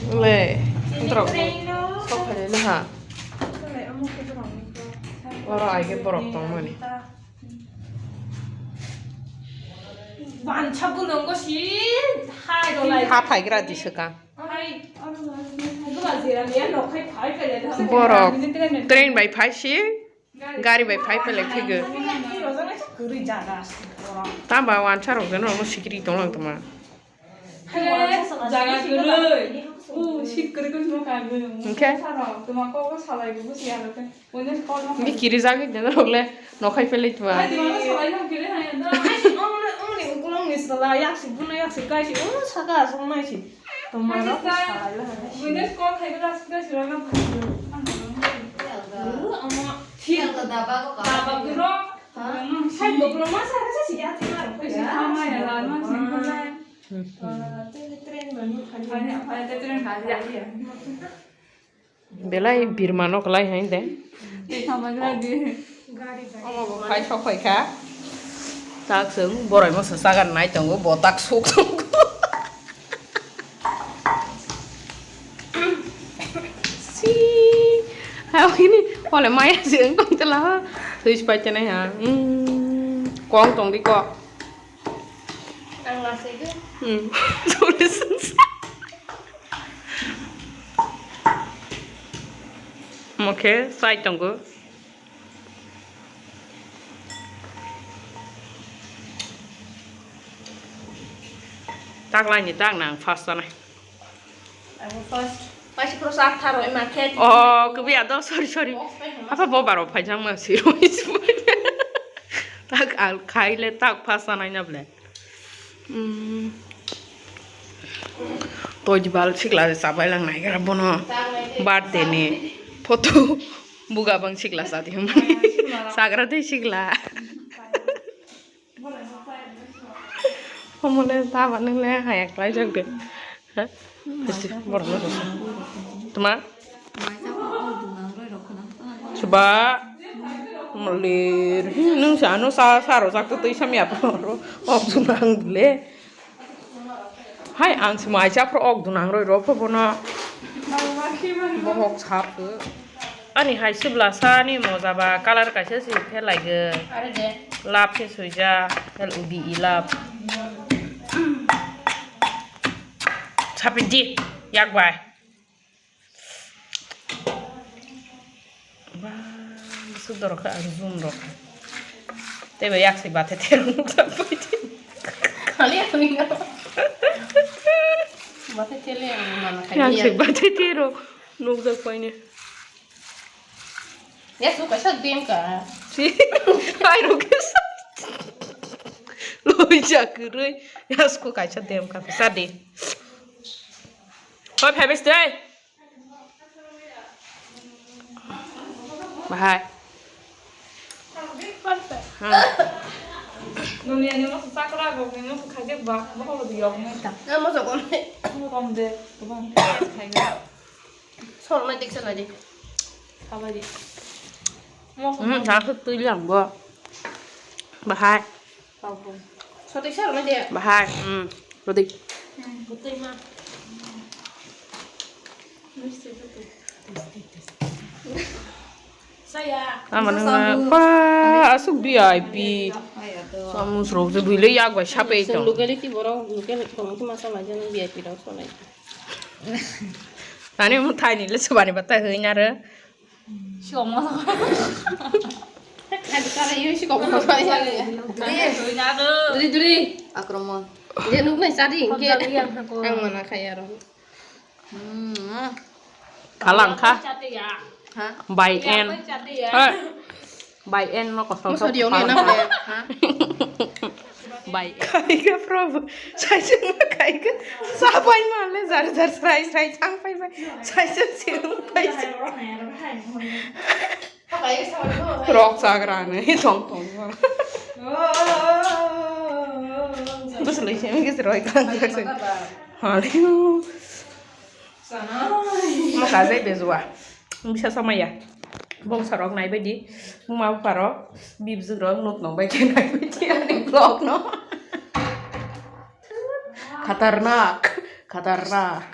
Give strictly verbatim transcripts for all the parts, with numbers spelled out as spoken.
Le, borok sok phai no ha. Oro ai khe borok tongmani. Bansa gunongo si hai rolai. Ha phaigra di swkang. Hai. Gunang jera ni ano khai phai phai le. Borok train bai phai si. Gari bai phai phai lai thwigo. Tamba wansa rok jeno omo sikiri tonglang tongma. Hele, jaga kwrwi. U, sit kwrwi kwrwi no kagwi. Hwnkhe? Saro, tuma kok salai bo busi aro te. Wene kok no. Ni kiri jagwi jeno rok le nokhai phai lai tongma. Ai, tuma salai no kiri hai da. Ai, ong, ong ni ukulong ni sala, yak si buno, yak si kai si, u, saka asong nai si. Tongmarok salai lai. Windows call khai glass glass rok no. Ama thil daba ko ka. Daba guro. Hai doklo ma sa sa si ya thil ma. Ko si kama ya la ma sing ko lai. Train ma ni khali. Ani apa ya train khali ya. Belai birmano kwlai hai de. Tei thamakla di. Omo bo phai sok phai kha. Tak chwng borai moso chagan nai tongo, bo tak sok tongo. Si. Hao hini, ole maya se wng tong tela ha. Twi spai tenai ha. Hmm. Kong tong di ko. Ang lasai ko. Hmm. Sorry, sorry. Mokhe sai tongo. Tak laini tak nang first tanai. Ang first. Paisi pro sak tharo ima khe. Oh, kubi ado, sorry, sorry. Apa bo baro phai jang ma si roi. Tak al khai le tak first tanai na ble. Hmm. Toi di bal sikla chabai lang nai gara bono birthday ni photo buga bang sikla sa di. Sagra de sikla. Omole ta ba nang le haya klai jak de. Ha? Borok no. Tuma? Suba mulir. Nung sa no sa sa ro jak to twi samya pro. Ok dunang bule. Hai ang se mai cha pro ok dunang roi ro pho bono. Bohok sap. Ani hai sibla sa ni moja ba color kaisa se phe lai ge. Lap se suija. L U V E lap. Sapi di. Yak bai. Ba, bwswk dorok khe ang zoom rok. Tei bo yak se bathe therok nukjak bai di. Khali ang ino. Bathe tele ang mana khai. Yak se bathe therok nukjak bai ni. Ya su kaisa dem ka. Si, ai rok khe sa. Loi ja kwrwi. Ya su kaisa dem ka sa de. Hoi phabes dei. Bahai. Hmm. Nungni ani moso sakra rok ni moso khaje ba, moso bo yok ni. Na moso kom de. Moso kom de, kom khai ga. Sol mai dik sol mai dik. Khabai di. Moso. Hmm, kom. Sa su twi lang bo. Bahai. Sotwi sa rwmai de. Bahai, hmm, rwdi. Hmm, bwtwi ma. Misti bwtwi. Saya. Ama nang na pa asuk V I P. Samus rok je bwle yak bai sapai tong. Locality borok local tong ki masa lai jani V I P rok sonai. Tani mu thai ni le subani batai hoi na re. Sikok masa. Kali kali yun sikok masa ya. Duri, duri, duri. Akromon. Dia nuk nai sadi ke. Ang mana kaya ro. Hmm. Kalang kha. Ha? By N. Ha. By N no kosong. Musa dia ni nang ya. Ha? Bai. Kaiga probo. Saisung kaiga. Sabai male jar jar srai srai chang pai pai. Saisung siung pai. Rok sagra ne tong tong. Bus lai semi ke roi kan jak se. Haliu. Mo kajai bejua. Bisa samaya. Bongsa rok nai bai di. Buma bupha rok. Bibjwk rok nuk nong bai khe nai bai di ani vlog no. Khatarnak. Khatarnak.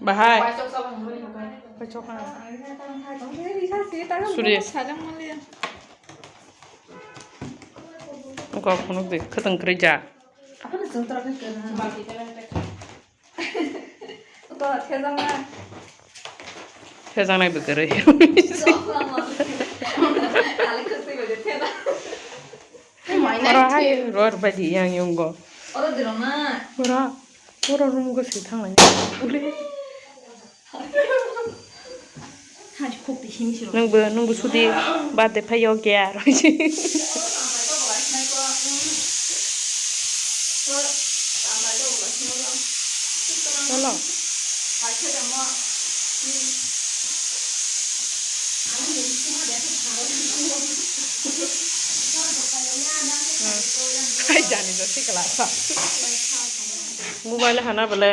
Bahai. Paisok ha. Suri. Ungkha phunuk de khwtwng kwrwi ja. Ungkha thejaknai. Thejaknai bo kwrwi. Oro hai ror baidi yang yungo. Oro dirong na. Oro, oro room go se thanglai. Ule. Nwngbo, nwngbo sudi birthday phai o kya rw. Cholo. Hai jani do sikla sa. Mobile hana bole.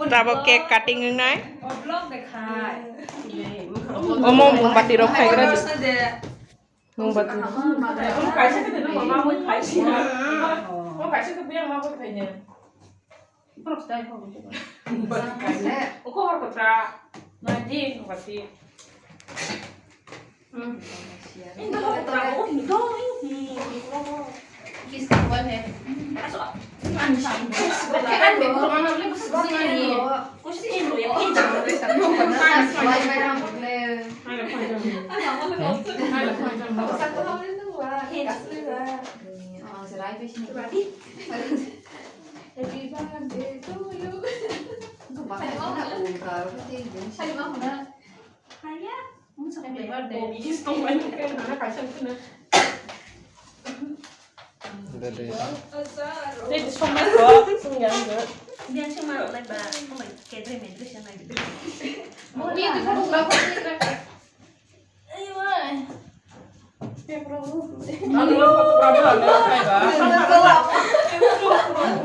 Tabok cake cutting wngnai. Omo mombati rok khaigra di. Mombati.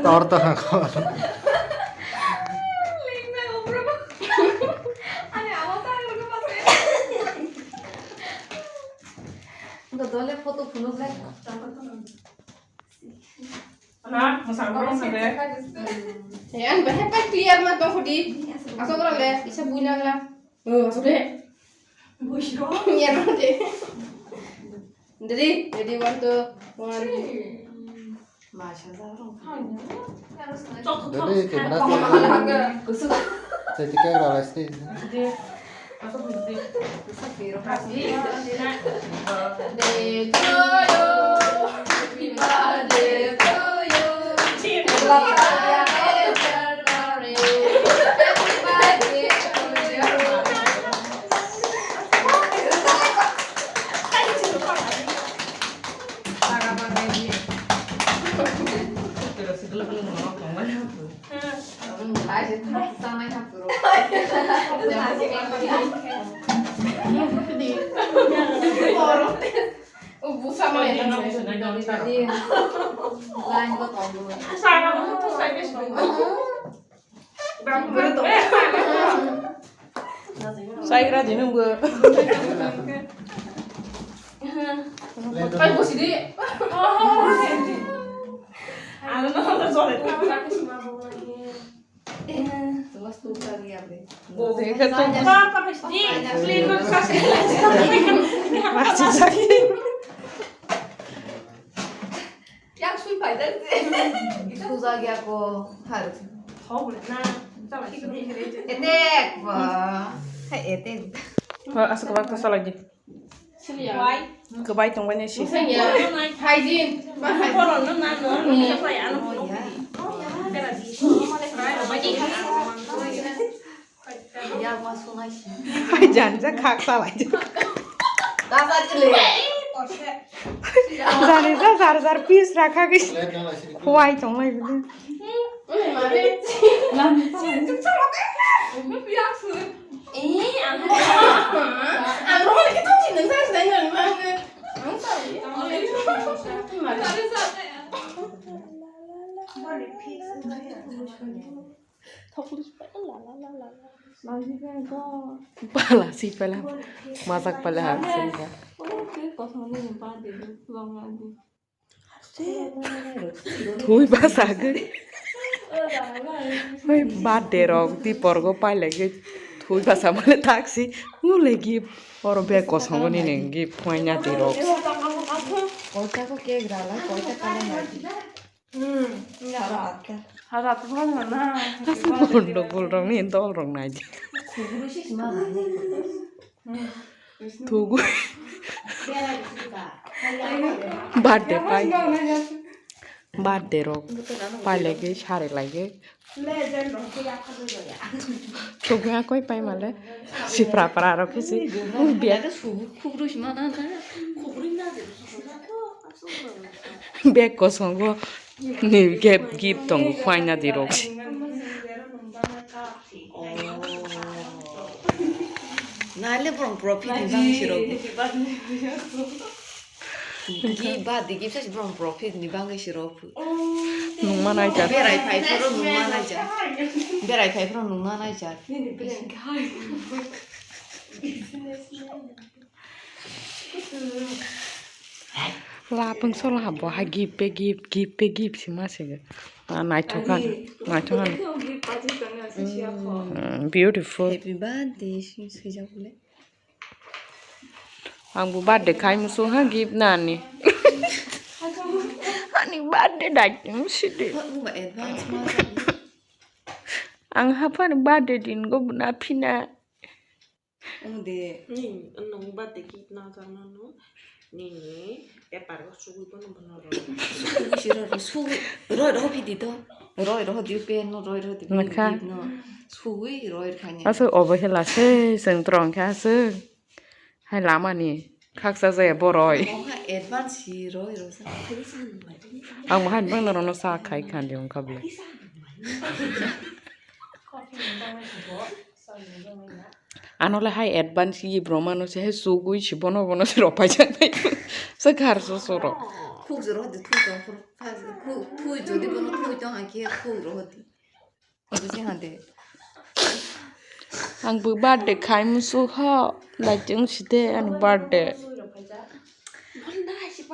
Tor to ha ko. Dole photo phunuk le. Ana, masang ko sa de. Eh, an bahai pa clear ma tong khudi. Asok rale, isa buina gala. Oh, asok de. Buisro. Iya, no de. Ready, ready, one, two, one. Ready, camera. Kusuk. Saya tiga orang lagi. Happy birthday to you. Happy birthday to you. Happy birthday to you. Saigra di nwngbo. Ai, bosi di. Ano no jole. Yak sui pai da se. Suja gya ko har. Thok le na. Etek ba. Hai etek. Asuk bak ta salai di. Kwbai tongbai nai si. Hygiene. Koron no na no. Ni sa ano. Hai janja khak salai. Jani ja jar jar piece rakha gis. Khwai tonglai bini. Bala si pala. Masak pala ha sengkha. Thui bwsagwi. Oi birthday rok diporgo pailagwi thui bwsa male taksi. Ule gift. Oro bag kosongo nini gift phaina di rok. Koita ko cake rala, koita kalam rala. Hmm, ya. Hara atta. Hara atta bhal na. Asa bondo bol rok ni dol rok nai di. Khugru si ma. Thugu. Birthday pai. Birthday rok. Pai lagi, sari lagi. Thugu akoi pai male. Sipra pra rok kisi. Biya. Khugru si ma na. Bag kosongo ni gift, gift tongo, phaina di rok. Naile borong profit ni bagwi si rok. Gift ba di gift sa si borong profit ni bagwi si rok. Nungma naijak. Berai phai phoro nungma naijak. Berai phai phoro nungma naijak. Lapang solo habo ha gift pe gift, gift pe gift si ma se. Ah, naithok han, naithok han. Mm, beautiful. Happy birthday, si swijak le. Ang bo birthday khai musu ha gift nani. Ani birthday dai musi de. Advance ma. Ang hapar birthday din go na phina. Ong de. Ni, nung birthday gift na jana no. Nini paper o sugui bono bono ro. Sugui si ro, sugui. Roi ro phi di to. Roi ro di pen no, roi ro di gift no. Sugui roi khani. Aso obo hela se seng trong kha se. Hai lama ni khaksa jaya boroi. Oha advance si roi ro sa. Ang hai bang no sa khai khan di ong kha bla. Ano le hai advance gift romano se hai sugui si bono bono se ropai jang nai. Se khar so so ro. Khuk joro de thui tong khur. Khuk thui jodi bono thui tong ha ke khuk ro de. Buji ha de. Ang bo birthday khai musu ho. Lai tong si de ani birthday.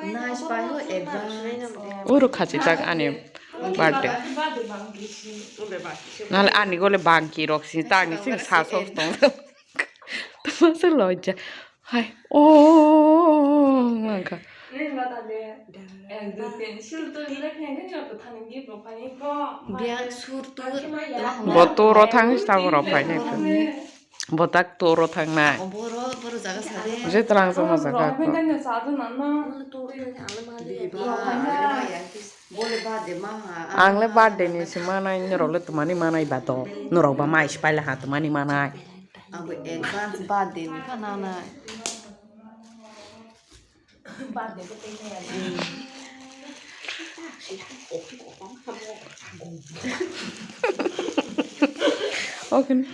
Nice pai ho advance. Oro khachi tak ani birthday. Nale ani gole bangki rok si tang ni sing sa sok tong. Tama se loja. Hai. Oh, mangka. Biang sur tu. Bo toro thang sta bo rok phai nai. Botak toro thangnai. Boro, boro jaga sade. Je tlang sama jaga ko. Ang le birthday ni se manai, norok le twmani manai ba to. Norok ba mai se paila ha twmani manai. Ang bo advance birthday ni kha nanai. Okini,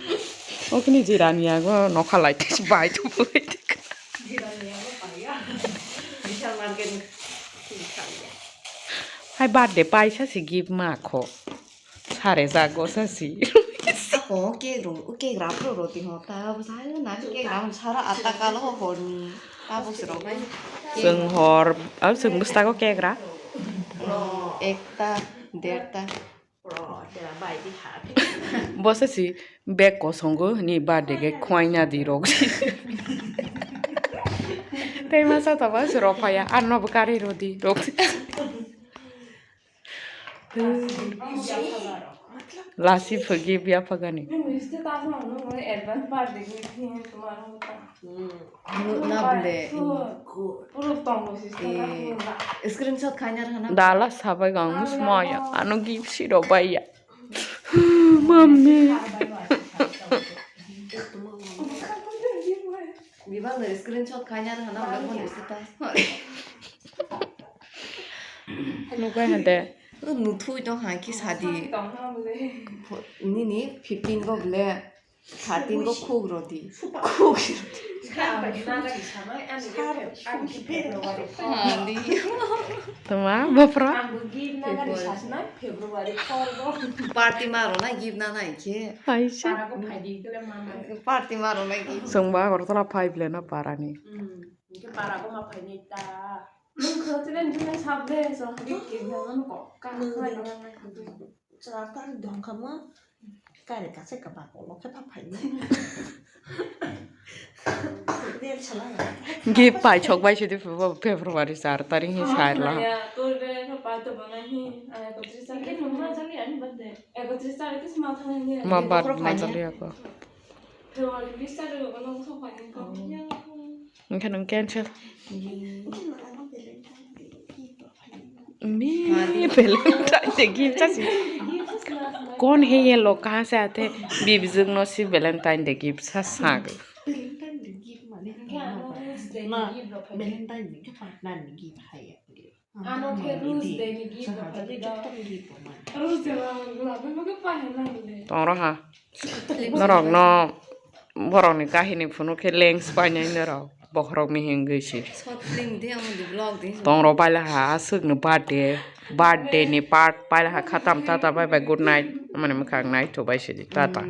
okini jirani ago nokha lai bai tu bai. Hai birthday paisa si gift ma kho. Sare jago sa si. Ako cake ro, cake rap ro roti ho ta, bo sa na cake rap sara atta kalo ho horni. Abo se rok bai. Chwng hor, ah, chwng bwskango cake ra. Ekta, derta. Bo sa si bag kosongo ni birthday cake khwina di rok. Tei masa ta ba se rok phaya, ano bo kari rodi rok. Lasi phagi biya phagani. Na bole. Screenshot khaina rana. Dala sabai gang musmaya. Ano gift si rok baiya. Mami. Bibang no screenshot khaina rana. Nukai hande. Nuthui tong hai ki sadi. Nini fifteen go bole, thirteen go khuk rodi. Khuk. Tama bapra. Party ma rona gift na nai khe. Aisa. Party ma rona gift. Sengba Agartala five le na parani. Hingke para bo ma phainai ta. Nung khe tini nung sabde so habib ke biya nung ko ka khlai nung. Chwla tari dong kha mo. Kare kase ka ba polo khe pha phai ni. Gift pai chok bai sidi February char tarik ni sai la. Ma bat ma chali ako. Hwnkhe nwng cancel. Mi Valentine Day gift chasi. कौन है ये लोग, कहाँ से आते हैं? Bibijwk no si Valentine Day gift sa sak. Valentine Day gift mane ma Valentine Day gift partner ni gift hai ya. Ano khe Rose Day ni gift rok khe da. Rose Day ma gula ma khe pa hai na le. Tongro ha. Norok no borok ni kahini phunuk khe lengs painai norok. Bokhorok mihing gwi si. Short film de, ang di vlog de. Tongro paila ha aswk ni birthday. Birthday ni part paila ha khatam tata bye bye good night. Mane mwkhang nai to bai sidi tata.